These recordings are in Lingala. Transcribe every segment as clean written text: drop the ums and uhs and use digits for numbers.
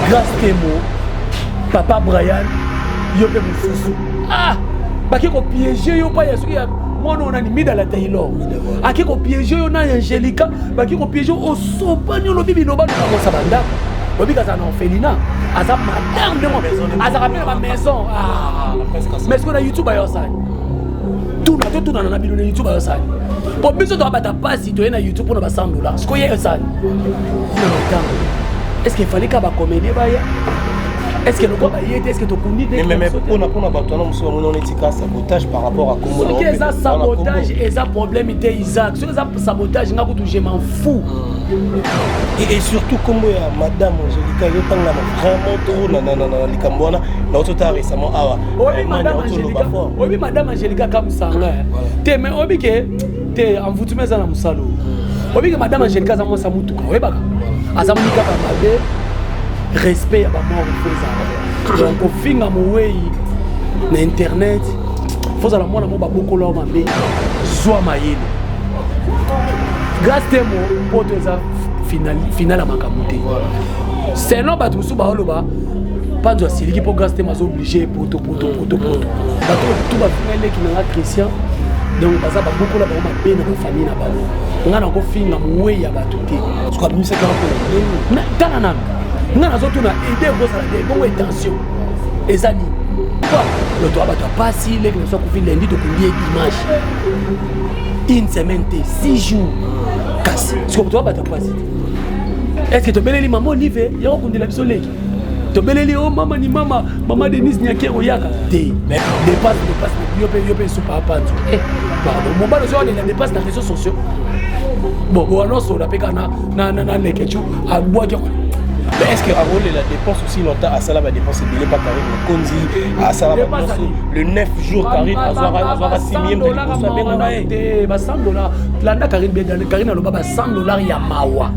Grâce Temo, Papa Brian, yo mpe mosusu. Ah! Bake ko piéger yo pa ya soki ya mwana oyo nani Mida la Taylor. Ake ko piéger yo na Angelica, bake ko piéger osopani olobi biloba lokosa bandako. Oyebi kazala na orphelinat, aza madame ndenge azalaka mpe na ba maison. Ah! Mais sikoyo na YouTube ayo asali. Tuna totunana na bino na YouTube ayo asali. Po biso toabata pasi toye na YouTube mpona ba 100 dollars. Sikoyo ye asali. Na ntango. Est-ce qu'il fallait ka ba comédien baya? Est-ce que lokwa baye te? Est-ce que tokundi te? Mais mpona bato wana mosusu bamoni wana etika sabotage par rapport à kombo soki eza sabotage eza problème te Isaac. Soki eza sabotage nga kutu je m'en fous. Et surtout kombo ya madame Angelica ezotangama vraiment trop na likambo wana naotota récemment awa. Oyebi madame Angelica, oyebi madame Angelica kamusanga te mais oyebi ke te envoûtement eza na mosala oyo. Oyebi ke madame Angelica aza mwasi ya motuka, oyebaka aza moni kaka mabe respect ya bamort ifo ezala. Donc kofinga mowei na internet fozala mwana mo babokola yo mabe, zwa mayele. Grâce Temo poto eza final ya makambo te. Selon bato mosusu baoloba panzo asiliki mpo Grâce Temo aza oblige poto poto poto poto. Bato tu bafinga eleki na nga Christian, donc baza babokola bango mabe na bafamille na bango. Nga nakofinga mowei ya bato te. Soki abimisaki yango mpona nini? Tala nanu nga nazotuna ede ekozala te bongo intention eza nini? Loto ya bato ya pasi leki na biso akufi lundi tokundi ye dimanche, une semaine te, 6 jours. Kasi sikoyo moto ya bato ya pasi te, est ce que tobeleli mama Olive ya kokundela biso leki? Tobeleli o mama ni mama mama Denise Nyakero oyaka te. Dépasse dépasse yo mpe esupa apanzo. Eh, pardon, mobali ozo alela dépasse na réseaux sociaux. Bon boanosola mpe kaka na lekecu abwaki. Mais est-ce que akolela dépense aussi longtemps asala ba dépense ebele pa Karine Mokonzi asala ba dépense le 9 jours Karine azwaka simie mpe liboso abengaka ye te ba 100 dollars. Landa Karine bien, Karine aloba ba 100 dollars ya mawa.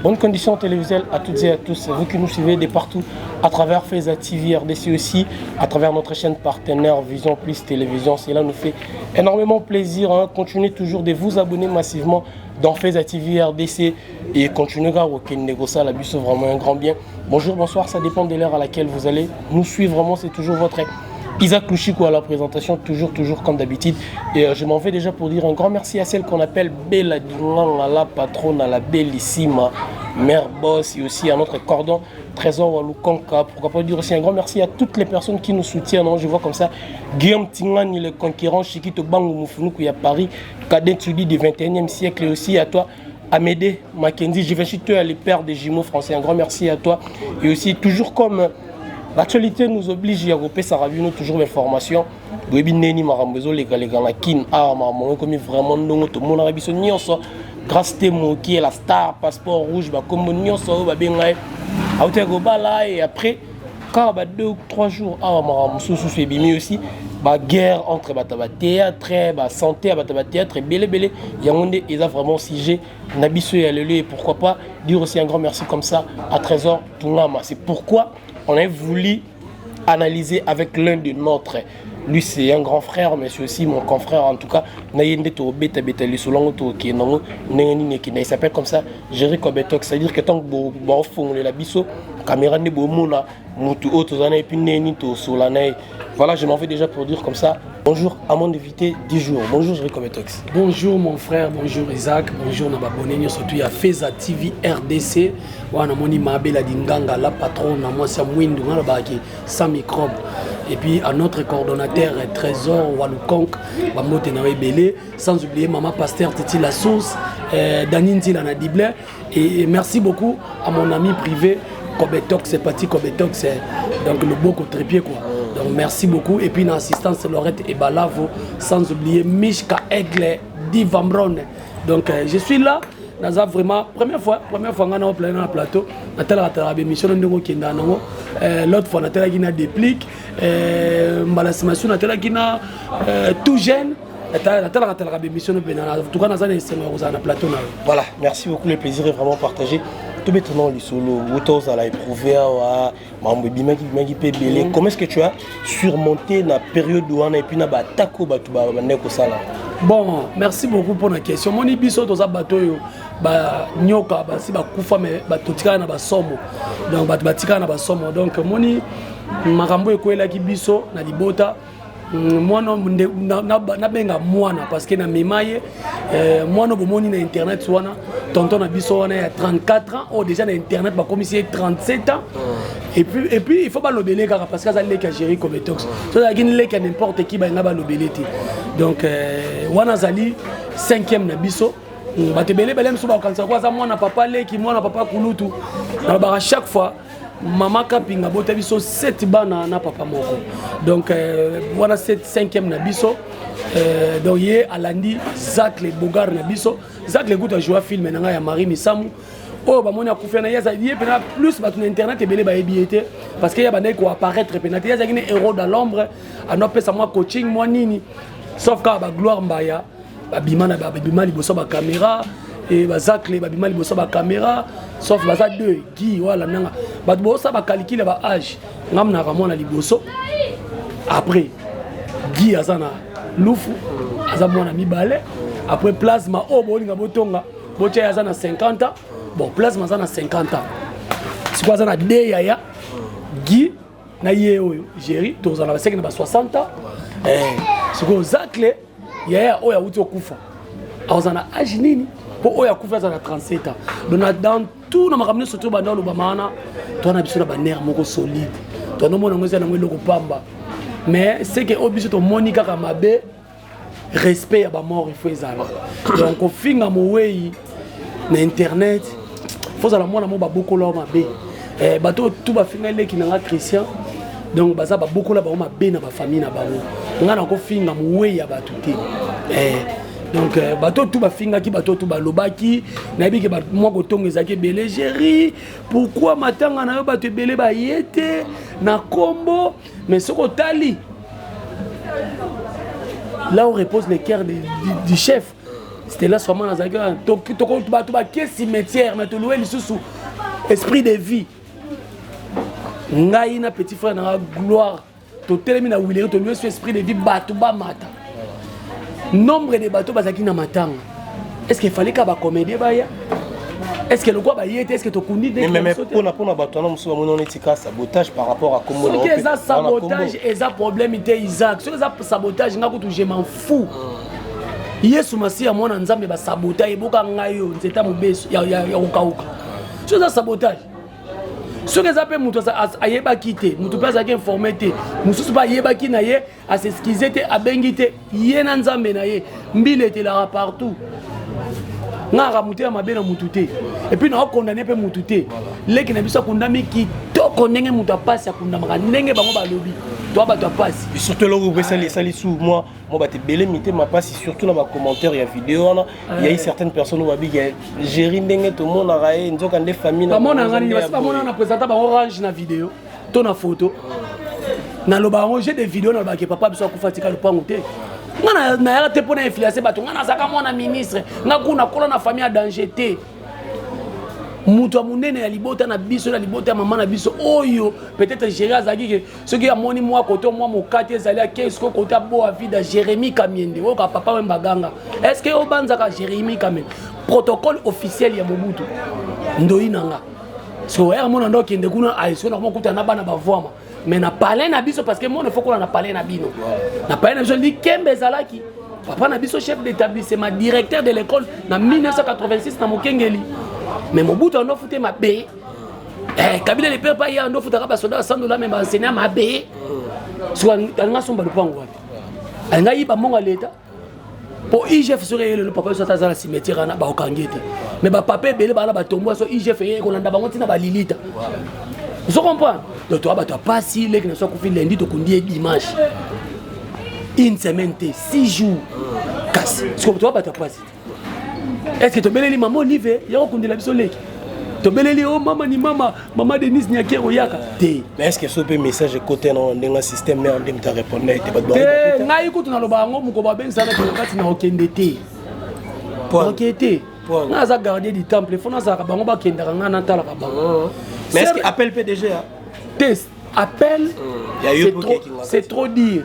Bonne condition télévisuelle à toutes et à tous, vous qui nous suivez de partout à travers Feza TV RDC aussi, à travers notre chaîne partenaire Vision Plus Télévision. Cela nous fait énormément plaisir. Hein. Continuez toujours de vous abonner massivement dans Feza TV RDC et continuez à négocier la bus, vraiment un grand bien. Bonjour, bonsoir, ça dépend de l'heure à laquelle vous allez nous suivre. Vraiment, c'est toujours votre Isaac Louchiko à la présentation, toujours, toujours comme d'habitude. Et je m'en vais déjà pour dire un grand merci à celle qu'on appelle Bella Dinganga, la patronne, la bellissima, mère boss, et aussi à notre cordon Trésor Walukonka. Pourquoi pas dire aussi un grand merci à toutes les personnes qui nous soutiennent. Je vois comme ça Guillaume Tingani, le conquérant, Chiquito Bangu Moufunuku à Paris, Cadet Tudi du 21e siècle, et aussi à toi Amédée Mackenzie, je vais citer le père des jumeaux français. Un grand merci à toi. Et aussi, toujours comme l'actualité nous oblige, il y a Sarabino, toujours l'information. Boyebi neni makambo ezolekaleka na Kin awa, makambo ekomi vraiment ndongo tomonaka biso nyonso. Grâce Temo qui est la star, passeport rouge, bakombo nyonso oyo babenga ye autaki kobala, et après kaka ba 2 ou 3 jours awa makambo mosusu ebimi aussi, baguerre entre bato ya bathéâtre, basanté ya bato ya bathéâtre ebelebele. Yango nde eza vraiment sujet na biso ya lelo. Et pourquoi pas dire aussi un grand merci comme ça à Trésor Tungama. C'est pourquoi on a voulu analyser avec l'un de notre, lui c'est un grand frère mais c'est aussi mon confrère, en tout cas na ye nde tobeta beta lisolo yango, tokende yango ndenge nini ekenda. Il s'appelle comme ça Jerry Kobetok, c'est-à-dire que ntango baofongolela biso caméra nde bomona mutu oyo toza na ye, puis ndenge nini tosola na ye. Voilà, je m'en vais déjà pour dire comme ça bonjour à mon invité du jour. Bonjour Jerry Kobetox. Bonjour mon frère, bonjour Isaac, bonjour na babone nyonso tu ya Feza TV RDC. Wana moni Mabela Dinganga, la patronne na mwasi ya mwindu nga lobaki sans microbe. Et puis à notre coordonnateur Trésor Walukonk, bambote na ebele, sans oublier maman pasteur Titi La Source, Dani Nzila na Diblin, et merci beaucoup à mon ami privé Kobetox, c'est parti Kobetox, donc le beau trépied quoi. Donc merci beaucoup. Et puis dans l'assistance Laurette et Balavo, sans oublier Mishka Aigle Divambron. Donc je suis là. Naza vraiment première fois nga na plein na plateau, natalaka talaka émission ndenge okenda nango. L'autre fois natalaki na déplique, mbala nsima su natalaki na tout jeune. Natalaka talaka bémission no mpe, en tout cas naza na esengo ya kozala na plateau na yo. Voilà, merci beaucoup, le plaisir est vraiment partagé. Tobetana lisolo uta ozala éprouvé awa, makambo ebimaki bimaki mpe ebele. Comment est ce que tu as surmonté na période wana et puis na baatako bato babandaki kosala? Bon, merci beaucoup pour la question. Moni, biso toza bato oyo banyoka basi bakufa, mais bato tikala na basomo. Donc bato batikala na basomo. Donc moni, makambo ekwelaki biso na libota, mwana nabenga mwana parce que namema ye, mwana bomoni na internet wana, tonton na biso wana ya 34 ans oyo déjà na internet bakomisi ye 37 ans. Et puis il faut balobele kaka parce que aza leki ya Géri Cometox. So azalaki leki ya n'importe qui, balinga balobele te. Donc wana azali cinquième na biso. Bato ebele ebele mosusu bakokanisa ko aza mwana papa leki, mwana papa kulutu. Nalobaka chaque fois, mama Kapinga abota biso 7 bana na papa moko. Donc wana 7, 5e na biso. Donc ye alandi Zacle Bogar na biso. Zacle kutu ajoua film na ngai ya Marie Misamu oyo bamoni akufi na ye. Ye mpena plus bato na internet ebele bayebi ye te parce que ye bandaki koapparaître mpena te. Ye azalaki ne héros dans l'ombre, ando apesa mwa coaching, mwa nini, sauf kaka bagloire mbaya babima na babima liboso bacaméra e bazacle babima liboso bacaméra, sauf baza deux Guy wala nanga. Bato bosala bacalcul ya baage, ngam naka mwana liboso, après Guy aza na lufu, aza mwana mibale, après Plasma oyo bolinga botonga botia ye aza na 50 ans. Bon, Plasma aza na 50 ans sikoyo, aza na de yaya Guy na ye oyo Géri, tozala baseki na ba 60 ans. Sikoyo Zacle yaya oyo awuti okufa akozala na age nini? Mpo oyo akufi aza na 37 ans. Donc dans tout na makambo nyonso to banda olobama wana, towana biso na banerf moko solide, tonomona yango eza nango eloko pamba. Mais ce que oyo biso tomoni kaka mabe, respect ya bamort il faut ezala. Donc kofinga mowei na internet, faut ozala mwana mo babokola o mabe. Bato tu bafinga eleki na nga Christian, donc baza babokola bango mabe na bafamille na bango. Nga nakofinga mowei ya bato te. Donc bato tu bafingaki, bato tu balobaki, nayebi ke mwa kotonga ezalaki ebele. Géri, pourquoi matanga na yo bato ebele baye te na kombo? Mais soki otali là où repose le cœur du chef, c'était là seulement nazalaki. Bato bakie cimetière, mais toluwe lisusu esprit de vie. Ngai na petit frère nanga Gloire totelemi na Wileri, toluwe so esprit de vie, bato bamata. Nombre de bato bazalaki na matanga, est ce que fallait ka bacomédien baya? Est ce que lokwa baye te, est ce que tokundi? Mpona bato wana mosusu bamoni wana etika sabotage par rapport à kombo. Soki eza sabotage, eza problème te, Isaac. Soki eza sabotage, nga kutu je m'en fous. Yesu Masiya mwana Nzambe basabota eboka ngai oyo nzeta mobeso ya kokauka. Soki eza sabotage, soki eza mpe moto ayebaki te, moto mpe azalaki informé te, mosusu mpe ayebaki na ye, as'excuser te, abengi te, ye na Nzambe na ye. Mbila etelaka partout. Ngaka motu ya mabe na mutu te, et puis naokondane mpe mutu te. Leki na biso akundami kitoko ndenge moto apasi akundamaka, ndenge bango balobi toa bato ya pasi. Surtout eloko mpe esali esali su mwa mwa bato ebele mitema mpasi, surtout na bacommentaire ya video wana, ya certaines personnes oyo babiki Géri ndenge tomonaka ye, nzoka nde famille. Bamonanga nini? Basi bamona na présenta bango range na video to na photo. Naloba yango, j'ai des vidéos. Nalobaki papa biso akufa tika lopango te. Nga nayaka te mpo na influence bato. Nga nazalaka mwana ministre, nga kuna kola na famille ya danger te. Moto ya monene ya libota na biso, na libota ya mama na biso oyo, peut-être Géri azalaki ke soki amoni mwa kote mwa mokati ezali ake siko kote aboa vida. Jérémi Kamiende oyo ka papa oyo baganga, est ce que obanzaka Jérémi Kamiende, protocole officiel ya Mobutu, ndoi na nga so oyaka mona ndo okende kuna soki nakoma okutana na bana bavwama. Mais na palais na biso, parce que mona faut kola na palais na bino, na palais na biso likembe ezalaki papa na biso chef d'établissement, directeur de l'école na 1986 na Mokengeli. Mais Mobutu ando fute mabe. Kabila le père pa ye ando futaka basoda ya 100 dollars, mais baenseignant mabe. Soki alinga somba lopango wapi? Alinga yiba mbongo ya leta mpo IGF soki eye lelo, papa biso ata aza na cimetière wana, baokangi te. Mais bapapa ebele baa na batombo, so IGF eye kolanda bango ntina balilita. Ozo comprendre? Donc toa bato ya pasi. Leki na so akufi lundi, tokundi ye dimanche, une semaine te, 6 jours. Kasi sikoyo toa bato ya pasi te. Est ce que tobeleli mama Olive ya kokundela biso leki? Tobeleli o mama ni mama, mama Denise Nyakeru oyaka te. Mais est-ce que so pe message ekota na ndenge système mère nde mutu répondre te bato te? Ngai kutu naloba yango, moko babengisa na kati na okende te, okende te. Ngai aza gardien du temple, fo nazalaka bango bakendaka, ngai natalaka bango. Mais est-ce que appel PDG te? Appel, c'est trop dire.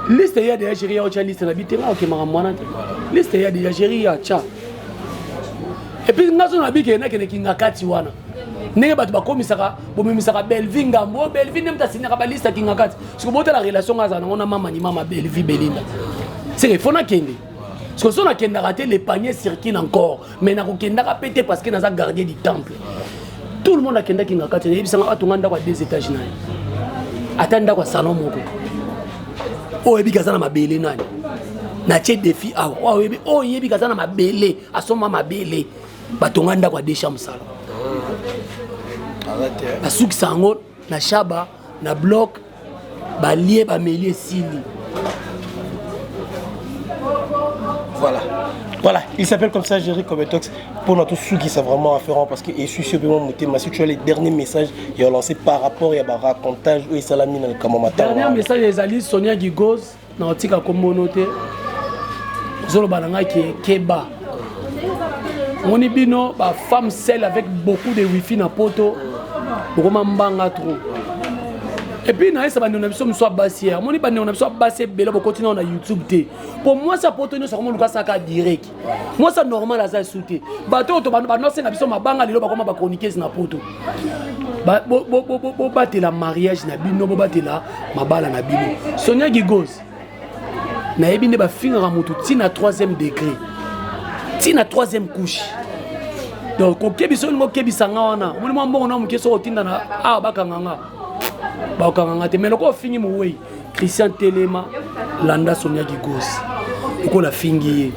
Liste ya déjà chéri ya otya liste na bi te, ngai okemaka mwana te. Liste ya déjà chéri ya tya. Et puis nga so na bi ke nakende kinga kati wana, ndenge bato bakomisaka, bomemisaka Belvi ngambo, oyo Belvi nde moto asignaka baliste akinga kati. Soki botala relation nga azala nango na mama ni mama Belvi Belinda, seke fo nakende. Soki so nakendaka te, le panier circule encore. Mais nakokendaka mpe te parce que naza gardien du temple. Tout le monde akendaki nga kati, nayebisanga atonga ndako ya deux étages na ye, ata ndako ya salon moko. Oyo oyebiki aza na mabele nani? Natie défi awa. Oyo oyebiki aza na mabele, asomba mabele, batonga ndako ya deux chambre salon, basukisa yango na shaba na bloc, balie, bameli, esili. Voilà, il s'appelle comme ça, Jerry Cobetox. Pour notre ceux qui sont vraiment afférent parce que et suis sur si tu as les derniers messages il a lancé par rapport à racontage où il dans le Kamamata. Dernier message ezali Sonia Gigoz na otika kombono te, ozoloba na ngai ke keba, omoni bino bafemme seule avec beaucoup de wifi na poto, bokoma mbanga trop. Et puis nayesa bandeko na biso mosusu ya basi, amoni bandeko na biso ya basi ebele bokoti nao na YouTube te, po mwasi ya poto nyonso akoma luka asaka direct. Mwasi ya normal aza esu te. Bato oyo banosenga biso mabanga, lelo bakoma bachroniqueuse na poto. Bobatela mariage na bino, bobatela mabala na bino. Sonia Gigoz, nayebi nde bafingaka motu ntina troisième degré, ntina troisième couche. Donc kokebisa olingo okebisa nga wana, omoni mwa mbongo na moke soki otinda na awa, bakanga nga, bakokanga nga te. Mais lokola ofingi mowei Christian Telema, landa Sonia Gigos, lokola afingi ye,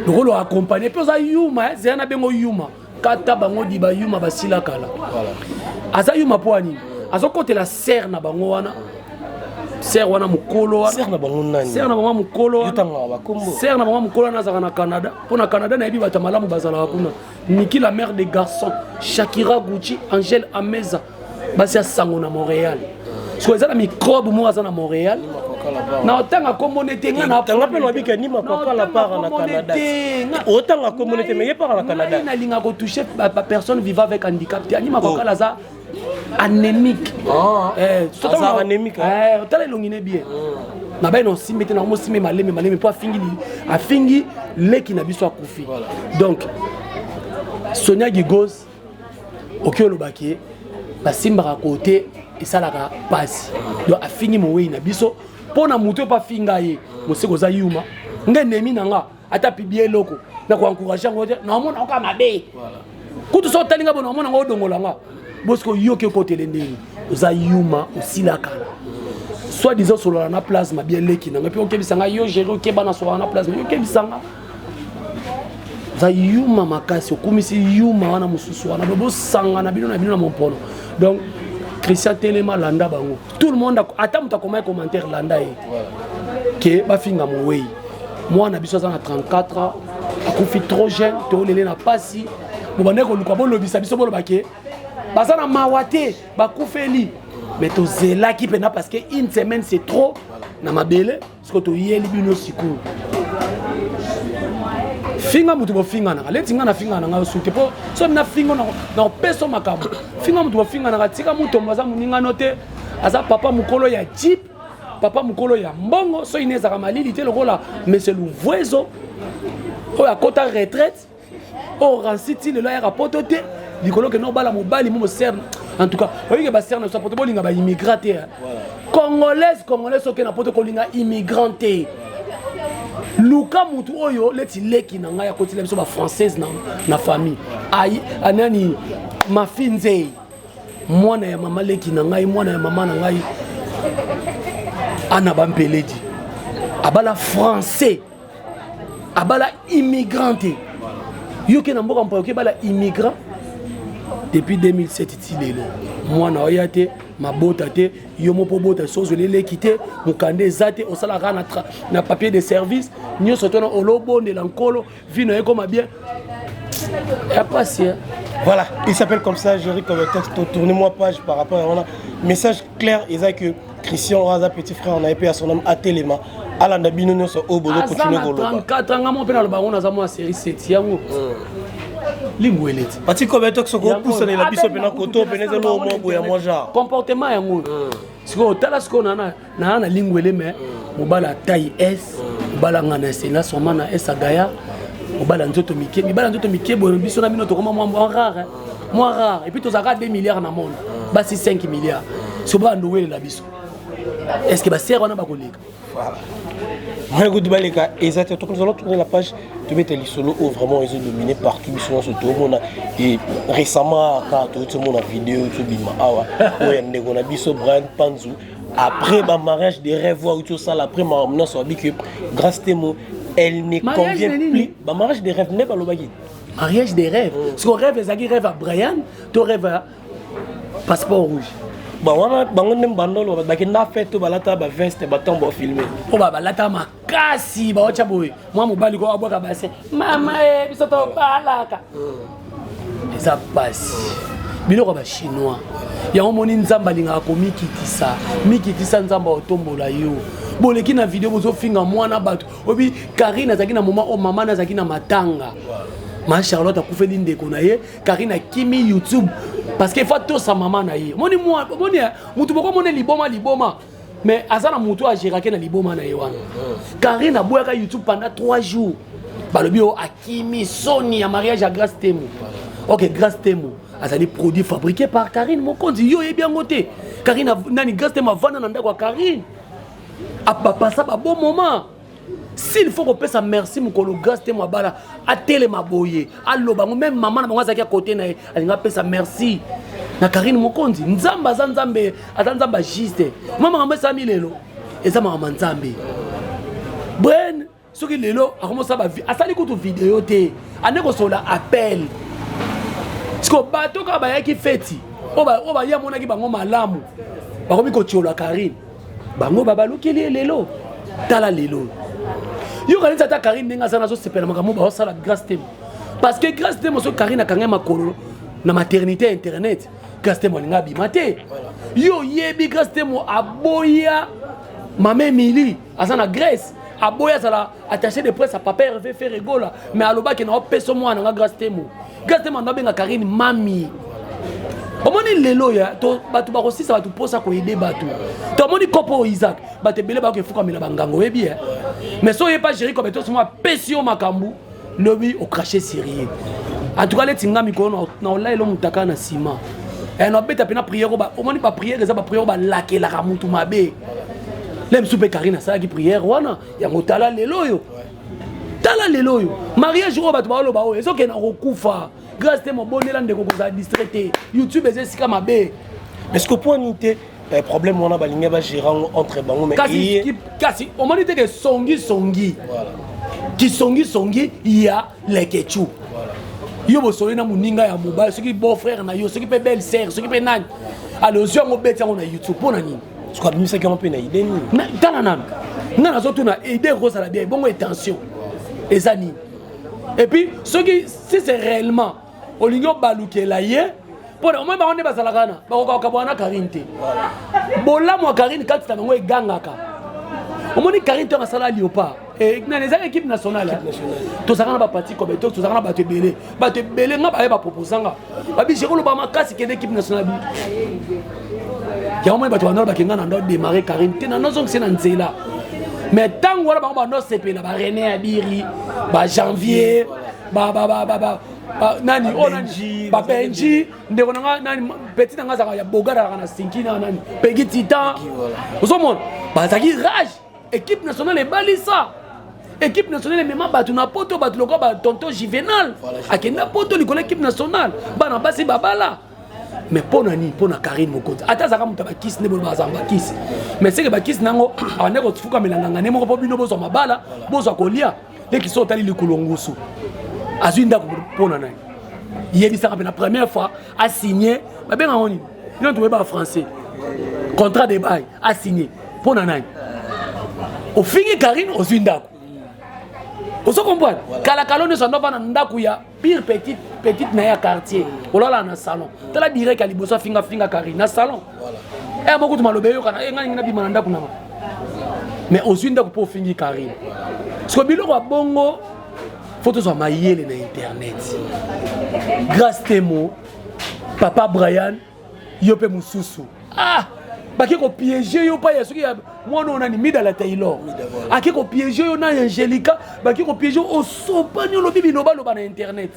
lokola oaccompagne mpe oza yuma, zela na bengo yuma, kata bango di bayuma basila kala. Aza yuma mpo anini? Azokotela sere na bango wana, sere wana mokolo wana. Na bango nani? Sere na bango mokolo wana, sere na bango mokolo wana azalaka na Canada. Mpo na Canada nayebi bato ya malamu bazalaka kuna: Niki la mère des garçons, Shakira Gucci, Angèle Ameza, basi ya sango na Montréal. Soki eza na microbe moko aza na Montréal, na otanga kombo nete nga. Tanga mpe nabika ni makwakala para na Canada. Otanga kombo nete, mais ye para na Canada. Nalinga kotouche bapersonne vivant avec handicap te. Ani makwakala aza anémique. Anémique. Otala elongi ne bien na bai na osimbi te, nango mosimbi maleme maleme mpo afingi, afingi leki na biso akufi. Donc Sonia Gigoz, oki olobaki basimbaka kote esalaka pasi. Donc afingi mowei na biso mpo na motu oyo mpo afinga ye moseko, oza yuma. Nga ennemi na nga ata publie eloko na koencourage yango te, naomona oka mabe kutu. So otali nga bo, naomona ngo odongola nga bosiko, yoki okotele ndenge oza yuma, osila kala. Soit disant solola na plasma bien, leki nanga mpe okebisa nga yo géri, okeba na solola na plasma, yo okebisa nga oza yuma makasi, okumisi yuma wana mosusu wana, bosangana bino na bino na mompono. Donc Christian Telema, landa bango, tout le monde, ata moto akomaki commentaire, landa ye ke bafinga mowei. Mwana biso aza na 34 ans, akufi trop jeune, toolele na pasi. Bobandaki koluka bolobisa biso, boloba ke baza na mawa te, bakufeli. Mais tozelaki mpena parce que une semaine, c'est trop na mabele. Sikoyo toyeli bino sikoyo finga motu, bofinganaka leti ngai nafingana na ngai osu te, mpo soki nafingo na kopesa makambo. Finga motu, bofinganaka, tika mutombo aza moningano te, aza papa mokolo ya jeep, papa mokolo ya mbongo. Soki ne ezalaka malili te lokola monsieur Luvwezo oyo akota retraite, oyo ransi ti lelo ayaka poto te, likolo kende obala mobali mo mosere. En tout cas oyike basere na biso poto, bolinga baimmigrant te. Congolaise, congolais, soki na poto kolinga immigrant te, luka mutu oyo leti leki na ngai akotila biso bafrançaise na famille anani mafi nzei, mwana ya mama leki na ngai, mwana ya mama na ngai ana bampeledi, abala français, abala immigrant te. Yoke na mboka mpo yoke bala immigrant depuis 2007 ti lelo, mwana oya te, mabota te, yo moko obota so ozweli eleki te, mokanda eza te, osalaka na papier de service nyonso tona olobondela nkolo vi na ye ekoma bien. Ya pasi. Voilà, il s'appelle comme ça, Jerry comme texte. Tournez-moi page par rapport à un message clair, et que Christian Raza, petit frère, on a épée à son homme atelema. Alanda bino nyonso oyo bozo Aza continuer na koloba. 34 ans, nga mo mpe naloba ngo naza mwa série 7 yango lingwele ti. Pati kobe to soko opusanela biso mpena koto pene ezali oyo mwa boya mwa genre. Comportement yango sikoyo, tala sikoyo, naa na lingwele, mais mobali ya taille S, mobali anga na esena soma na S agaya, mobali ya nzoto mike, mibali ya nzoto mike boye. Biso na bino tokoma mwa rare, mwa rare. Et puis tozalaka 2 milliards na monde, basi 5 milliards. So bando welela biso, est ce que basere wana bakoleka? Voilà. Moi, écoute, baleka eza te. Nous allons tourner la page, tobeta lisolo oyo vraiment ezodomine partout, biso nyonso toomona. Et récemment kaka touti omona video tobima awa, oyo ya ndeko na biso Brian Panzu, après bamariage de rêve oyo auti osala, après makambo nyonso, abi que Grâce Temo, elle ne Mariage convient de nini? plus. Bamariage de rêve nde balobaki. Mariage des rêves, siko rêve ezalaki rêve ya Brian to rêve ya passeport rouge? Bon, wana bango nde bandolo bakenda fête, balata baveste, batambo bafilme. Mpo balata makasi, baotya boye, mwa mobali ko abwaka base, mama e biso tobalaka. Eza pasi, biloko ya bachinois yango. Moni Nzambe alingaka komikitisa, mikitisa, Nzambe aotombola yo. Boleki na video, bozofinga mwana bato. Obi Karine azalaki na moment oyo mama na azalaki na matanga, ma Charlotte akufeli ndeko na ye. Karine akimi YouTube parce que fa tosa mama na ye. Omoni, omoni mutu moko, omoni liboma, liboma, mais aza na mutu agérake na liboma na ye wana. Karine aboyaka YouTube pendant 3 jours. Balobi oyo akimi soni ya mariage ya Grâce Temo. Ok, Grâce Temo azali produit fabriqué par Karine Mokonzi. Yo oyebi yango te. Karine nani, Grâce Temo avanda na ndako ya Karine, bapasa babon moment. S'il faut kopesa merci, mokolo Grâce Temo abala, atelema boye, aloba yango. Même mama na bango azalaki ya kote na ye, alingi apesa merci na Karine Mokonzi. Nzambe aza Nzambe, aza Nzambe ajuste. Mwa makambo esalami lelo eza makambo ya Nzambe. Bren soki lelo akomosala, asali kutu video te, ande kosola appel. Siko bato kaka bayaki feti oyo baye, amonaki bango malamu, bakomi kotiola Karine. Bango babalukeli ye lelo. Tala lelo, yo kanisi ata Karine ndenge aza, nazosepela makambo baosala Grâce Temo, parce que Grâce Temo, soki Karine akangai makolo na maternité ya internet, Grâce Temo alinga abima te. Yo oyebi, Grâce Temo aboya mama Emili, aza na Grèce, aboya azala attaché de presse ya papa Hervé Ferregola, mais alobaki na opesa mwana nga Grâce Temo. Grâce Temo ando abenga Karine mami. Omoni lelo ya to bato bakosisa bato mposa koyede bato. Tomoni kopo oyo Isaac, bato ebele bakoki efukamela bangango, oyebi e. Mais so oyepa Géri kobe to somo apesi yo makambo, lobi ocrache sérieux. En tout cas, leti nga mikolo na olayela mutaka na nsima, nabeta mpena prière. Omoni baprière eza baprière oyo balakelaka mutu mabe. Le mosusu mpe Karine asalaki prière wana yango. Tala lelo oyo, tala lelo oyo, mariage oyo bato baoloba oyo ezokende kokufa. Grâce te, mobondela ndeko, kozala distrait te. YouTube eza esika mabe. Est ce que po nini te problème wana balingi bagérer yango entre bango, mais kasi, kasi omoni te ke songisongi, kisongisongi ya lekechu. Yo bosoli na moninga ya mobali, soki beau frère na yo, soki mpe belle sœur, soki mpe nani, ale ozwi yango, obeti yango na YouTube. Mpo na nini? Soki abimisaki yango mpe na idée nini? Tala nanu, nga nazotuna, idée ekozala bien bongo, intention eza nini? Et puis soki si c'est réellement olingi obalukela ye, mpona omoi bango nde bazalaka wana, bakoka kokabwana na Karine te. Bolamu ya Karine kati na bango egangaka. Omoni Karine ntango asala Léopard, nani ezalaki équipe nationale, tozalaka na bapati kobeto, tozalaka na bato ebele, bato ebele. Nga baye baproposanga, babi oloba makasi, kende équipe nationale. Bi yango moi bato bando bakenga na ndo démarrer Karine te, na nozongise na nzela. Mais ntango wana bango bando sepela, barené ya biri, bajanvier, nani oyo, nani, babenji, ndeko na nga nani, petit na nga azalaka ya bogar, azalaka na sinki na nani, Pegi Titan. Ozomona bazalaki rage. Équipe nationale ebalisa, équipe nationale emema bato na poto, bato lokola batonton Juvenal akenda poto likolo équipe nationale, bana basi babala. Mais mpo na nini? Mpo na Karine Mokonzi, ata azalaka moto ya bakisi nde bolo bazala bakisi, mais seke bakisi nango abande kofukamela nganga nde moko mpo bino bozwa mabala, bozwa kolia. Leki so otali likolo ngusu azwi ndako mpo na nani? Yebisaka mpe na première fois asigné, babengango nini? Bino toyeba français, contrat de bail asigné mpo na nani? Ofingi Karine, ozwi ndako. Ozo comprendre? Kalakala nyonso ando vana ndako ya pire petite petite na ya quartier. Olala na salon. Tala direct ya liboso afinga finga Karine na salon. Eh moko tu maloba eyokana eh ngai ngai nabima na ndako nanga. Mais ozwi ndako mpo ofingi Karine. Siko biloko ya bongo faut tozwa mayele na internet. Grâce Temo, papa Brian, yo mpe mosusu. Ah! Bake ko piéger yo pa ya soki ya mwana oyo nani Mida la Taylor. Ake ko piéger yo na Angelica, bake ko piéger osopani olobi biloba loba na internet.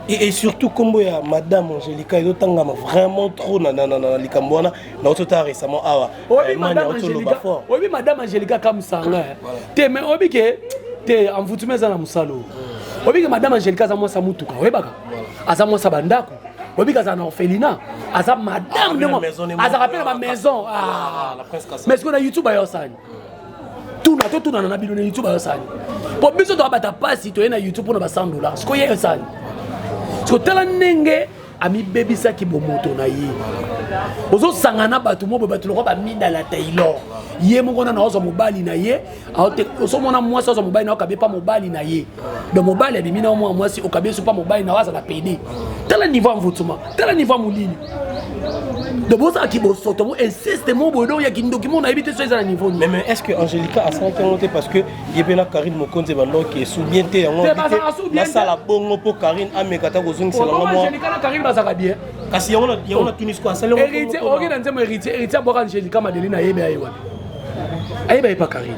Et surtout kombo ya madame Angelica ezotangama vraiment trop na na na, na likambo wana na otota récemment awa. Oyebi madame Angelica, oyebi madame Angelica Kamsanga. Te mais oyebi ke te envoûtement eza na mosalo. Oyebi ke madame Angelica aza mwasi ya mutuka, oyebaka? Aza mwasi ya bandako. Oyebi ke azala na orphelinat, aza madame ndenge azalaka mpe na ba maison. Mais sikoyo na YouTube ayosani. Tuna to tuna na bino na YouTube ayosani. Po biso toabata pasi toye na YouTube mpona ba $100. Sikoyo ye ayosani. Sikoyo tala ndenge amibebisaki bomoto na ye. Ozosanga na bato mo boye bato lokola bamida la Taylor. Ye moko nano azwa mobali na ye, ozomona mwasi azwa mobali na ye okabe pa mobali na ye. Donc mobali abimi na mwa mwasi okabe so pa mobali na ye azala pede. Tala niveau ya mvutuma, tala niveau ya molili. Donc bozalaki bosoto mo inceste mo boye donc ya kindoki mo nayebi te so eza na niveau nini. Mais est-ce que Angelica asalaki yango te parce que ye mpe na Karine Mokonzi bandoki esu bien te yango Te, bazalaka su bien te. nasala bongo mpo Karine ameka ata kozongisela Obama nga mwa Angelica na Karine bazalaka bien. kasi yango yango natuni siko asali yango Héritier, oki na nzembo héritier, héritier abwaka Angelica Madeline ayebe aye wapi? Ayeba ye pa Karine.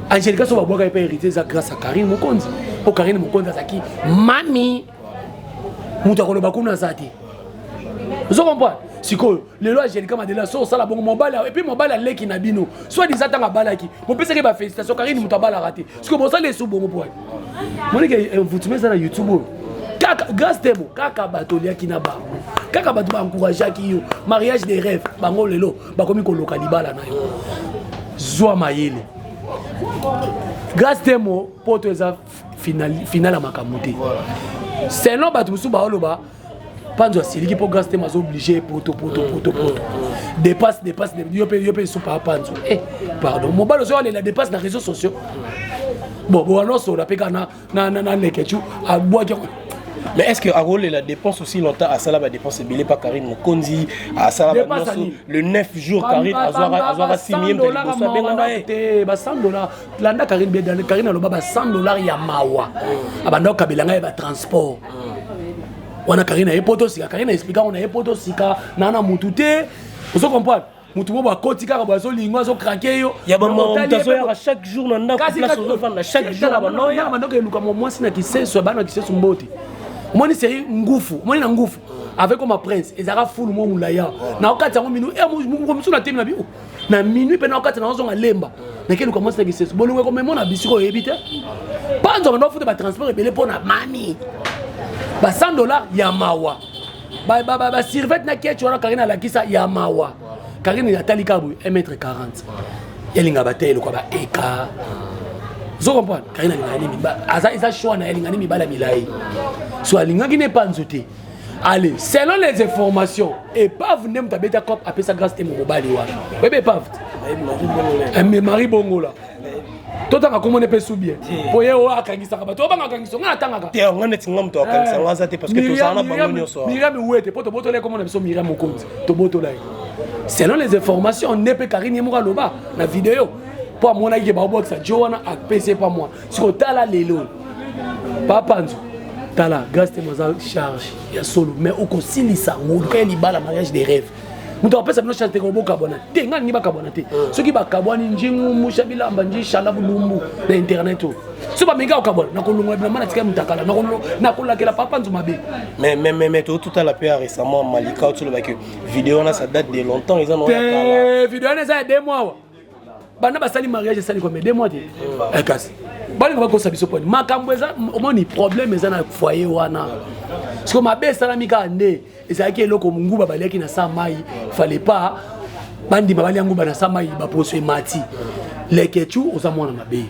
Angelica so babwaka ye pa héritier eza grâce à Karine Mokonzi. Po Karine Mokonzi azalaki mami. Moto akoloba kuna aza te. Ozo comprendre? Sikoyo lelo Angelica Madeline so osala bongo mobali et puis mobali aleki na bino. Soit disant tanga abalaki, bopesaki ba félicitations Karine moto abalaka te. Sikoyo bosala esu bongo po wapi? Monike mvutuma eza na YouTube oyo. Kaka grâce temo kaka bato oliaki na bango. Kaka bato ba encourageaki yo. Mariage des rêves bango lelo bakomi koloka libala na yo. Zwa mayele. Grâce temo poto eza final ya makambo te. Selon bato mosusu baoloba Panzo asiliki mpo grâce temo azo obligé poto poto poto poto. Dépasse dépasse yo pe soupa Panzo. Eh pardon mobali ozo alela dépasse na réseaux sociaux. Bon bon alors sola pe kana na na na lekechu abwaki. Mais est-ce que Arole la dépense aussi longtemps à Salah ba dépense belé pas Karine Mokonzi à Salah ba le 9 jours Karine azwara azwara 6 millions de liboso benga ye te ba $100 landa Karine bien Karine aloba ba $100 ya mawa abanda okabela ngai ba transport wana Karine aye poto sika Karine explique on aye poto sika na na mutu te ozo comprendre mutu mo bakoti kaka boye azolingo azokrake yo ya bamamoto chaque jour na ndako place ozofanda chaque jour na banoya bandako eluka mwa mwasi na kiseso ya bana na kiseso mbote omoni seri ngufu omoni na ngufu avec comme prince ezalaka fulu mwa molaya na okati yango minu mosusu na temi na bi na minuit mpe na okati na ozonga lemba nakeluka mwasi na kiseso bolingo ekomema na bisika oyebi te panzo banda ofuta batransport ebele mpo na mami ba $100 ya mawa ba survêt na ketch wana Karine alakisa ya mawa Karine atali kaka boye 1 mètre 40 elinga bate eloko ba eka ozo comprendre Karine alingaka nini aza eza choix na ye alingani mibala milai so alingaki ne panzo te. Allez, selon les informations, épave nde moto abeta cop apesa grâce te mobali wana. Oyebi épave te? Mais Marie Bongola. Totanga komona mpe su bien. Po ye oyo akangisaka bato, obanga akangisa nga natangaka. Te nga neti nga moto akangisa nga aza te parce que tozala na bango nyonso. Miriam Wete po tobotola ye komona biso Miriam Mokonzi, tobotola ye. Selon les informations, nde mpe Karine ye moko aloba na video po amonaki ke baobwakisa jo wana apesi ye pa mwa. Siko tala lelo. Papa Nzo, tala grâce te moza charge ya solo mais okosilisa ngo luka ya libala mariage des rêves. Moto apesa bino chance te bokabwana te nga ningi bakabwana te soki bakabwani njingu musha bilamba nji shala bulumbu na internet oyo so bamengi kokabwana nakolongola bilamba na tika mutakala nakolakela papa Nzo mabe. Mais tout à la paix récemment Malika tu le que vidéo là ça date de longtemps ils en ont te vidéo wana eza ya 2 mois wa banda basali mariage esali combien 2 mois te kasi balinga bakosa biso poni makambo eza omoni problème eza na foyer wana siko mabe esalami kaka nde ezalaki eloko nguba baliaki na sa mai fallait pas bandima balia nguba na sa mai baposo emati lekechu oza mwana mabe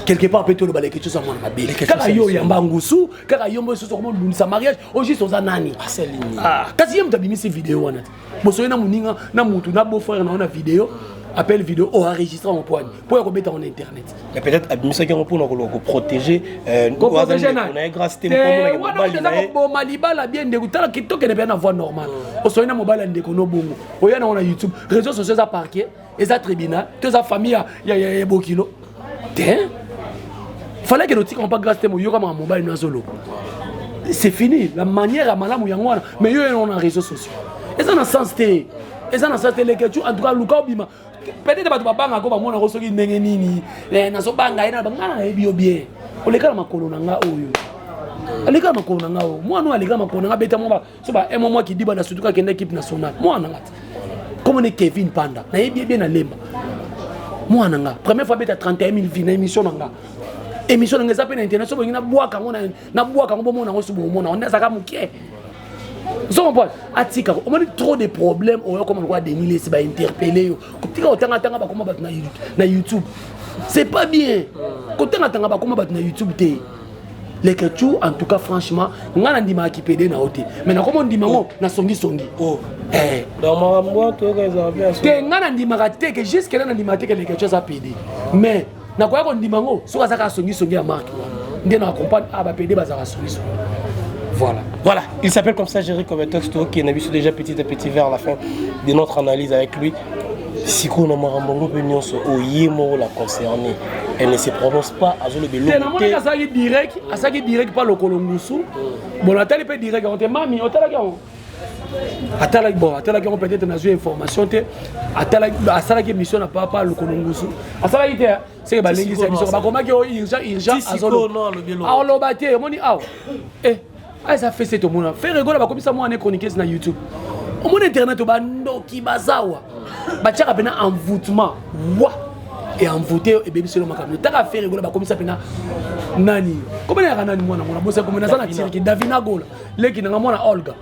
quelque part pe toloba lekechu oza mwana mabe kaka yo oyamba ngusu kaka yo mbo soso komolundisa mariage o juste oza nani kasi ye moto abimisi video wana te bosoye na moninga na mutu na beau frère na yo na video Appel vidéo o enregistre yango mpo ani? Mpo ya kobeta yango na internet. Mais peut-être abimisaki yango mpona koloba koprotéger na ye Grâce te, eza koboma libala. Bien, ndeko, tala, tokende mpe na voie normale. Osoli na mobali ya ndeko no bongo, oya nango na YouTube. Réseau sociaux eza parquet, eza tribunal to eza famille ya bokilo te. Fallait que notika mpa Grâce te, moyokamaka mobali no azoloba, c'est fini. La manière ya malamu yango wana, mais yo yango na réseaux sociaux eza na sens te, eza na sens te. Leketu, en tout cas, luka obima. Peut-être bato babangako, bamonako soki ndenge nini. Nazobanga ye na ngai, nayebi yo bien, oleka na makolo na nga oyo, aleka na makolo na nga oyo, mwana oyo aleka na makolo na nga, beta mwa so ba un mois kidiba na surtout akende équipe nationale. Mwana nga te, comme ne Kevin Panda, nayebi ye bien, na lemba mwana nga. Première fois beta 31 000 vues na émission na nga. Émission na nga eza mpe na internet. So bolingi, nabwaka yango, nabwaka yango, bomona yango. So bomona yango nde azalaka moke. Ozo comprendre? Atika, omoni trop de problème oyo koma lokola Denis Lesi, bainterpele yo. Tika kotangatanga bakoma bato na YouTube, c'est pas bien. Kotangatanga bakoma bato na YouTube te. Leketu, en tout cas, franchement, nga na ndimaka kipede na yo te, mais nakoma ondima ngo na songisongi. Te, nga na ndimaka te ke jusque là nandimaka te ke Leketu aza pédé, mais nakoya kondima ngo soki aza kaka songisongi ya marke wana nde na comprendre. Ah, bapédé bazalaka songisongi, voilà. Voilà, il s'appelle comme ça, Jerry Kobetox, qui est déjà petit à petit vers la fin de notre analyse avec lui. Sikoyo na makambo yango mpe nyonso oyo, ye moko la concerné, elle ne se prononce pas, azoloba eloko te. Namonaki asalaki direct, asalaki direct mpa lokolo ngusu. Bon, natali mpe direct yango te. Mami otalaki yango? Atalaki, bon, atalaki yango peut-être, nazwi information te. Atalaki, asalaki émission na papa lokolo ngusu, asalaki te. Seke balengisa biso, bakomaki oyo urgent, urgent, aloba te. Omoni awa, eh, eza fese, tomona Ferre Gola bakomisa mwana chroniqueuse na YouTube. Omoni internet, bandoki bazawa, batiaka mpena envoûtement wa e envoûté, ebebiselo makambo. Taka Ferre Gola bakomisa mpena nani, komona yaka nani, mwana mwana bosa komona aza na tiriki, Davina Gola, leki nanga, mwana Olga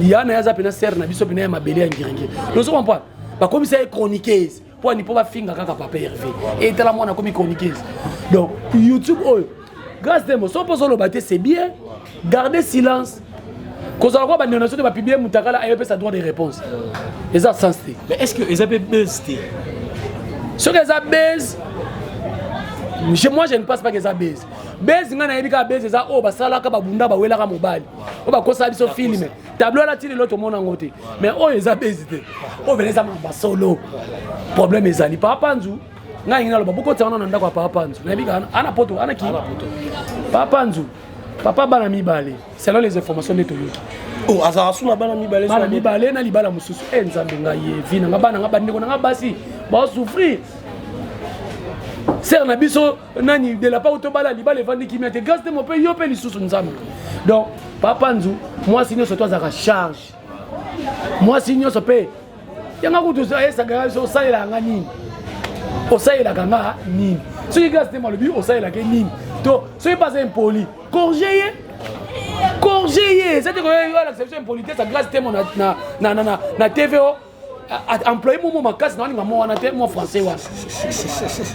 ya na ye, aza mpena sere na biso mpena ya mabele ya ngiringiri. Ozo comprendre? Bakomisa ye chroniqueuse mpo ani? Mpo bafinga kaka papa Hervé. Etala, mwana akomi chroniqueuse. Donc YouTube oyo, Grâce Temo, so mpo ozoloba te, c'est bien, garder silence. Kozala kwa bandeko na so te, bapublie mutakala, ayopesa droit de réponse, eza sens te. Mais est ce que eza mpe buzz te? Soki eza buzz, moi je ne pense pas que eza buzz. Buzz, ngai nayebi kaka buzz eza oyo basalaka, babunda, bawelaka mobali, oyo bakosala biso film tableau alati lelo, tomona yango te. Mais oyo eza buzz te, oyo pene eza mamba solo. Problème ezali papa Panzu. Ngai ngi naloba, bokotisa wana na ndako ya papa Panzu. Nayebi kaka ana poto, ana ki papa Panzu, papa bana mibale, selon les informations nde toyoki. Oh, azalaka su na bana mibale? Bana mibale na libala mosusu. E Nzambe, ngai ye vi na nga, bana nga, bandeko na nga basi baosouffrir. Sere na biso nani de la part tobala libala evandi kimia te. Grâce te mo mpe yo mpe lisusu, Nzambe. Donc papa Nzu, mwasi nyonso to azalaka charge, mwasi nyonso mpe yanga kutu ayesaka biso, osalelaka nga nini? Osalelaka nga nini? Soki Grâce te malobi, osalelaka ye nini? To soki mpe aza impoli, corrige ye, corrige ye. Eza te koyalakisa biso impolitesse ya Grâce Temo na TV o employé momo makasi na waninga mo wana te, mo français wana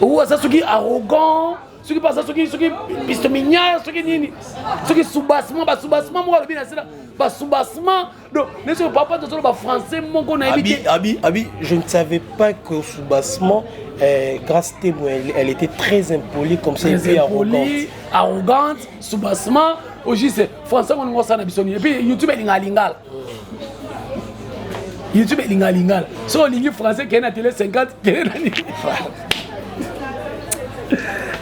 ou aza soki arrogant, soki mpe aza soki pistomignard, soki nini, soki soubassement, basoubassement moko alobi na sila basoubassement. Donc neti papa tozoloba français moko nayebi te. Abi, Abi, je ne savais pas que soubassement, Grâce Temo, elle était très impolie comme ça et puis arrogante. Arrogante, soubassement, au juste français ngo osala na biso nini? Et puis YouTube elingaka lingala, YouTube elingaka lingala. Soki olingi français, kende na télé 50, kende na nini.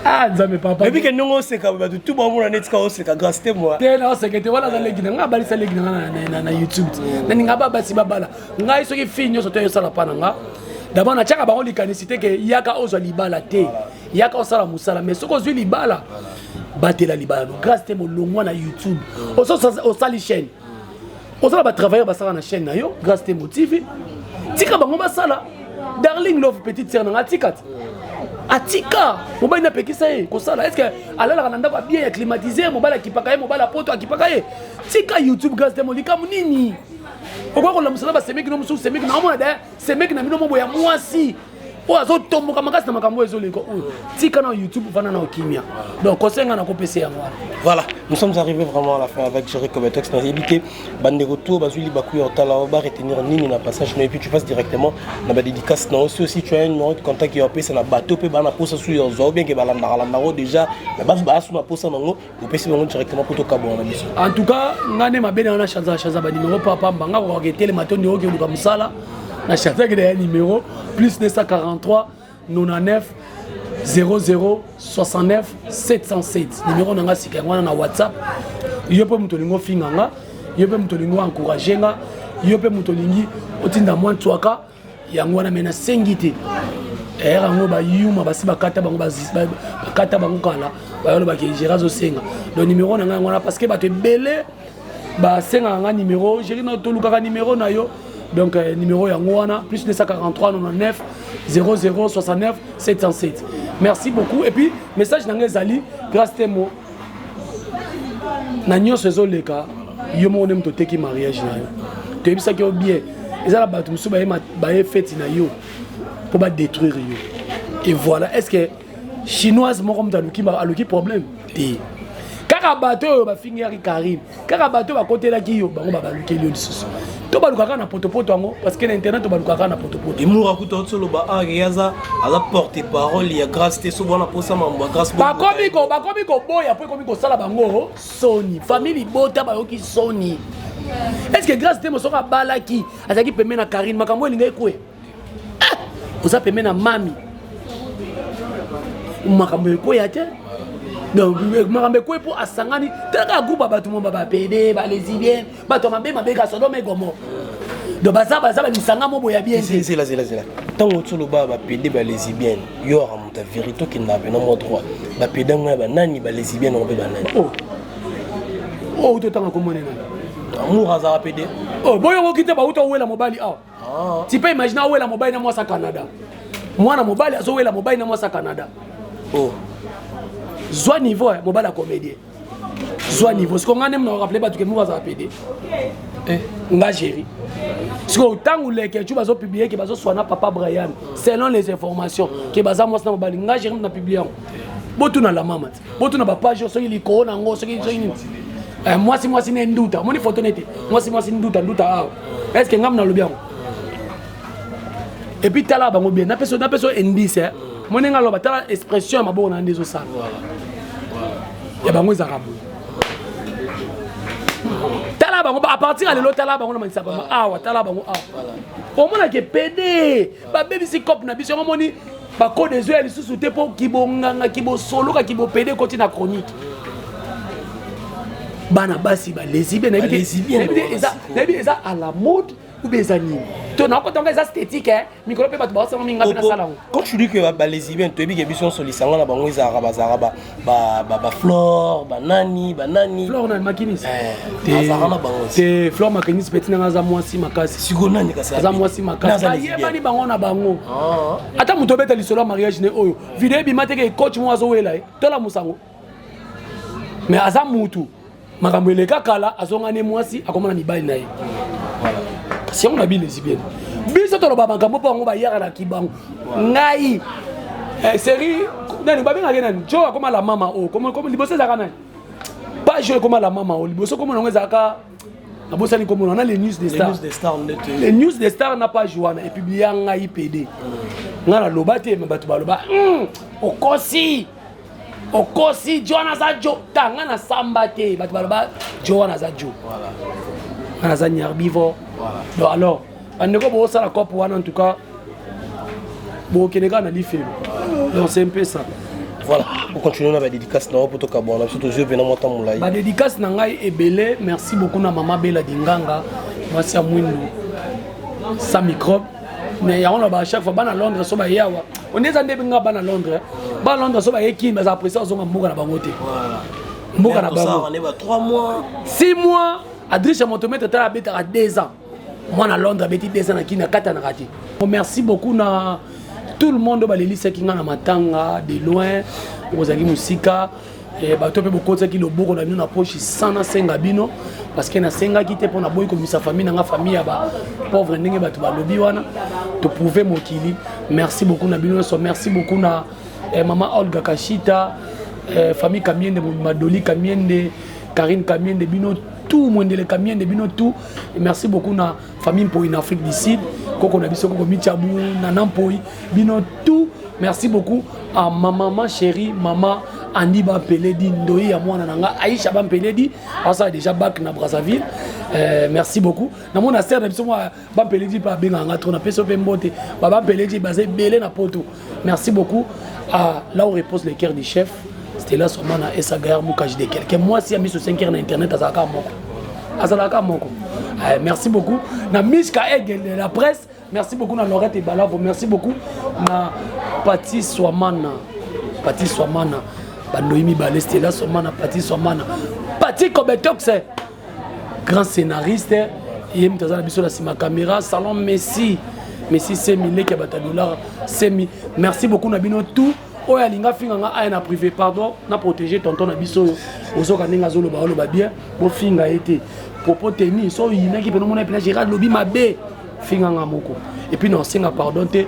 Ah, Nzambe, papa. Ebi ke ndenge oseka, bato tu bamona neti ka oseka Grâce te moi. Te, na oseka te. Wana aza leki na ngai, abalisa leki na ngai na YouTube. Naninga ba basi babala ngai. Soki fille nyonso te oyosala mpa na nga, d'abord natiaka bango likanisi te ke yaka ozwa libala te, yaka osala mosala. Mais soki ozwi libala, batela libala. No, Grâce te, molongwa na YouTube, osali chaîne, ozala batravailleur basala na chaîne na yo Grâce te Motivi, tika bango basala. Darling Love, petite sœur na nga, atika te, atika mobali napekisa ye kosala. Est ce que alalaka na ndako ya bien ya climatiseur? Mobali akipaka ye, mobali apoto akipaka ye. Tika YouTube, Grâce te. Molikamu nini okoki kolamusa na basemeki no mosusu? Semeki na omona da semeki na bino mobo ya mwasi. Oyo azotomboka makasi na makambo oyo ezoleka oyo, tika na YouTube, vanda na okimia. Donc conseil nga nakopesa yango wana. Voilà, nous sommes arrivés vraiment à la fin avec Jerry Cobetox. Nayebi te bandeko to bazwi libaku ya otala, ba retenir nini na passage, et puis tu passes directement na ba dédicace na aussi. Aussi, tu as un numéro de contact ya opesa na bato mpe bana posa su ya ozwa, ou bien ke balandaka landako déjà, mais bazo baa su na posa nango, opesi bango directement po tokabwana na biso. En tout cas, nga nde mabe na nga, na chanza chanza banimero pamba. Nga kokaka etelema to ndeko okoluka mosala na chanzaki na ya numéro plus 243 99 00 69 707. Numéro na nga sika yango wana na WhatsApp. Yo mpe moto olingi ofinga nga, yo mpe moto olingi oencourage nga, yo mpe moto olingi otinda mwa ntwaka, yango wana. Me nasengi te ere yango, bayuma basi bakata bango, bakata bango kala, bayolobaki Géri azosenga. Donc numéro na ngai yango wana, parce que bato ebele basengaka nga numéro. Géri, na tolukaka numéro na yo. Donc numéro yango wana, plus 243 99 00 69 707. Merci beaucoup. Et puis message na ngai ezali: Grâce Temo, na nyonso ezoleka, yo moko nde moto oteki mariage na yo. Toyebisaki yo bien, eza na bato mosusu baye feti na yo mpo badétruire yo. Et voilà, est ce que chinoise moko moto aluki problème te? Kaka bato oyo bafingaki Karine, kaka bato oyo bakotelaki yo, bango babalukeli yo lisusu. To balukaka na potopoto yango, parce que na internet to balukaka na potopoto. Emour akuta otoloba ake aza porte parole ya Grâce te. So bwana posa mambo ya Grâce. Bakomi koboya mpo ekomi kosala bango soni. Famille libota bayoki soni. Est ce que Grâce te mosoko abalaki, azalaki pembe na Karine, makambo elinga ekwe? Oza pembe na mami, makambo ekweya te. Donc makambo ekweyi mpo asangani. Talaka groupe ya bato mo bapede, balesbienne, bato ya mabe mabe ka Sodome Gomorrhe. Donc baza balisanga mo boya bien te. Zela, zela, zela. Ntango otoloba bapede, balesbienne, yo aka moto ya vérité, okendaka mpena mwa droit. Bapede yango ya banani? Balesbienne yango mpe banani? Oh, oh, totanga komone nani? Amour azalaka pede? Oh, boyokoki te, bauta owela mobali awa. Tu peux imaginer, awela mobali na mwasi ya Canada. Mwana mobali azowela mobali na mwasi ya Canada. Oh. Zwa niveau, mobali ya comédien, zwa niveau. Siko nga nde mna rappeler bato ke moko azala pede. Nga Géri, siko ntango leke tu bazopublier ke bazoswana papa Brian, selon les informations ke baza mwasi na mobali, nga Géri na publie yango. Botuna la mama te, botuna bapage soki likolo nango, soki nini. Mwasi mwasi ne nduta, omoni foto nete mwasi mwasi nduta nduta awa. Est ce que ngam nalobi yango? Et puis tala bango bien, napesa indice. Moni nga aloba, tala expression ya maboko na nde ezosala ya bango, ezalaka boye. Tala bango à partir ya lelo, tala bango na manisa bango awa, tala bango awa, omonake pede babebisi cope na biso yango. Omoni bakode ezoya lisusu te mpo kibonganga, kibosoloka, kibopede ekoti na chronique. Bana basi balesbienne, nayebi eza à la mode ou bien eza nini to nakotanga, eza esthétique. Mikolo mpe bato baosanga mingi, nga mpe nasala yango. Quand tu dis que balesbienne, toyebi ke biso nyonso lisanga na bango ezalaka, bazalaka baflore, banani banani. Flore nani? Makinisi? Azalaka na bango. Te, Flore Makinisi peti nanga aza mwasi makasi. Sikoyo nani kasi? Aza mwasi makasi, bayebani bango na bango. Ata moto obeta lisolo ya mariage ne oyo, video ebima teke coach mo azowela ye, tola mosango, mais aza mutu makambo eleka kala, azongani mwasi, akoma na mibali na ye. Kasi yango na bilesbienne, biso toloba makambo mpo yango bayaka na kibango. Ngai série nani babengaki nani, jo akoma la mama oyo liboso ezalaka nani, page oyo ekoma la mama oyo liboso komona yango ezalaka, nabosani komona wana, les news des stars, les news des stars. Na page wana epublia ngai pd, ngai naloba te, me bato baloba okosi, okosi, jo wana aza jo ta. Ngai nasamba te, bato baloba jo wana aza jo, ngai naza nyarbivo. Donc alors bandeko bosala cope wana, en tout cas bokende kaka na lifelo. Donc c'est un peu ça. Voilà, ocontinue na badédicace na yo mpo tokabwana biso, tozwi mpena mwa ntango molai. Badédicace na ngai ebele. Merci beaucoup na mama Bela Dinganga, mwasi ya mwindu sans microbe. Mais yango na ba chaque fois bana Londres so baye awa, onde eza nde nga bana Londres, bana Londres so baye Kini, bazala pressé, azonga mboka na bango te, mboka na bango. 3 mois. 6 mois. Adriche motomètre, tala, abetaka 2 ans. Mwana Londres abeti 2 ans na Kini, akatanaka te. Merci beaucoup na tout le monde oyo balelisaki nga na matanga de loin. Okozalaki mosika, bato mpe bokotisaki loboko na bino na poche sans nasenga bino, parce que nasengaki te mpo naboyi komisa famille na nga famille ya bapauvre, ndenge bato balobi wana. Toprouve mokili. Merci beaucoup na bino nyonso. Merci beaucoup na mama Olga Kashita, famille Kamiende, Madoli Kamiende, Karine Kamiende, bino tout, Mwendele Kamiende, bino tout. Et merci beaucoup na famille Mpoi na Afrique du Sud, koko na biso, koko Michabu na Mpoi, bino tout. Merci beaucoup à ma maman chérie, maman Andi Bampeledi, ndoi ya mwana na nga Aisha Bampeledi, asala déjà bac na Brazzaville. Merci beaucoup namona sœur na biso mwa Bampeledi mpe abengaka nga trop, napesi mpe mbote. Babampeledi baza ebele na poto. Merci beaucoup à là où repose le cœur du chef Stella Somana Esagaire Mukaji de quelqu'un, mwasi ya miso 5 heures na internet, azalaka moko, azalaka moko. Merci beaucoup na Mishka Egel de la presse. Merci beaucoup na Lorette Balavo. Merci beaucoup na Pati Swamana, Pati Swamana, bandoi mibale, Stella Swamana, Pati Swamana, Pati Kobetox, grand scénariste, ye moto aza na biso na nsima caméra. Salon Messi, Messi Semi, leki ya bato ya dollar Semi. Merci beaucoup na bino tout. Oyo alinga finga nga, aya na privé. Pardon, na protéger tonton na biso oyo ozoka ndenge azoloba, oloba bien, bofinga ye te. Propos teni so oyinaki mpena omona mpena Gérard lobi mabe, finga nga moko et puis na osenga pardon te,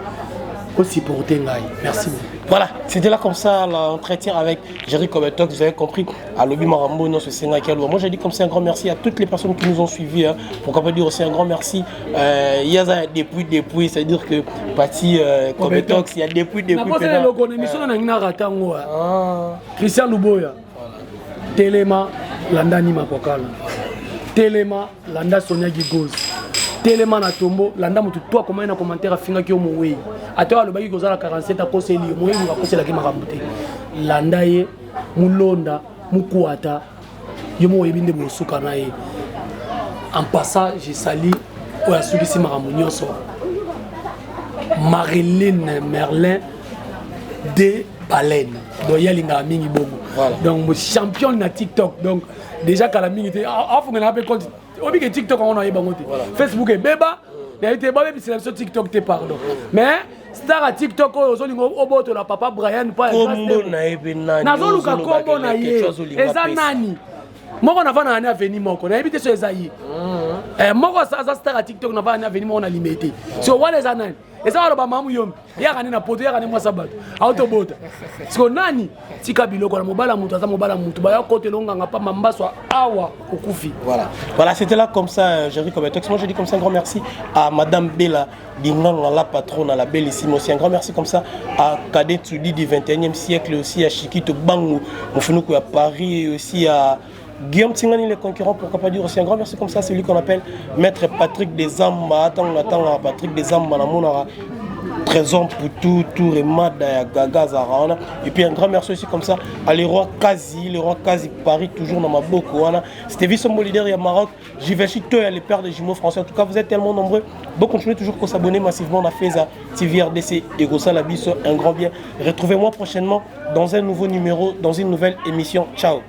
osupporte ngai. Merci beaucoup. Voilà, c'était là comme ça l'entretien avec Jerry Kobetox, vous avez compris, alobi Marambo, non, c'est. Moi j'ai dit comme ça un grand merci à toutes les personnes qui nous ont suivis, hein. Pourquoi pas dire aussi un grand merci, il y a depuis, c'est-à-dire que Pati Kobetox, il y a depuis. Émission na ratango. Christian Luboya. Telema landa Nima Kwakala. Telema landa Sonia Gigoz. Telema na tombo landa motu to akomai na commentaire afingaki yo mowei, ata oyo alobaki kozala 47, akoseli yo mowei, akoselaki makambo te. Landa ye mulonda mukwata, yo moko oyebi nde bosuka na ye. En passant, je sali oyo asukisi makambo nyonso, Marilyn Merlin de Baleine. Donc ye alingaka mingi bongo. Donc champion na TikTok. Donc déjà kala mingi te afungelaka mpe compte. Obike TikTok yango nayeba yango te, Facebook ebeba, nayebi te, babebisela biso TikTok te, pardon. Mais star ya TikTok oyo ozolinga obotola papa Brian. Nazoluka kombo na ye, eza nani? Moko navanda na ne aveni moko, nayebi te so eza ye moko aza star ya TikTok, navanda ne aveni moko na Limete. So wana eza nani? Eza baloba mamu yombi, yaka nde na poto, yaka nde mwasa bato autobota. Siko nani? Tika biloko na mobala, moto aza mobala, moto baya kotela onganga pamba mbaso awa okufi. Voilà, c'était là comme ça, Jerry Kobetox. Moi, je dis comme ça un grand merci à Madame Bella Dinganga, la patronne, à la belle ici. Aussi un grand merci comme ça à Cadet Tsudi du 21e siècle, aussi à Chiquito Bangu, Mofunuku à Paris, et aussi à Guillaume Tingani, le concurrent, pourquoi pas dire aussi un grand merci comme ça, celui qu'on appelle Maître Patrick Desamba. Attends, attends, Patrick Desamba, la Trésor Poutou, Tour et Mada, Gaga Zarana. Et puis un grand merci aussi comme ça à les rois Kazi, les rois Kazi Paris, toujours dans ma boko. C'était Vissombo, leader, et Maroc. J'y Toya, les pères des jumeaux français. En tout cas, vous êtes tellement nombreux. Bon, continuez toujours à s'abonner massivement à Feza TV RDC et Gossa Labiso. Un grand bien. Retrouvez-moi prochainement dans un nouveau numéro, dans une nouvelle émission. Ciao.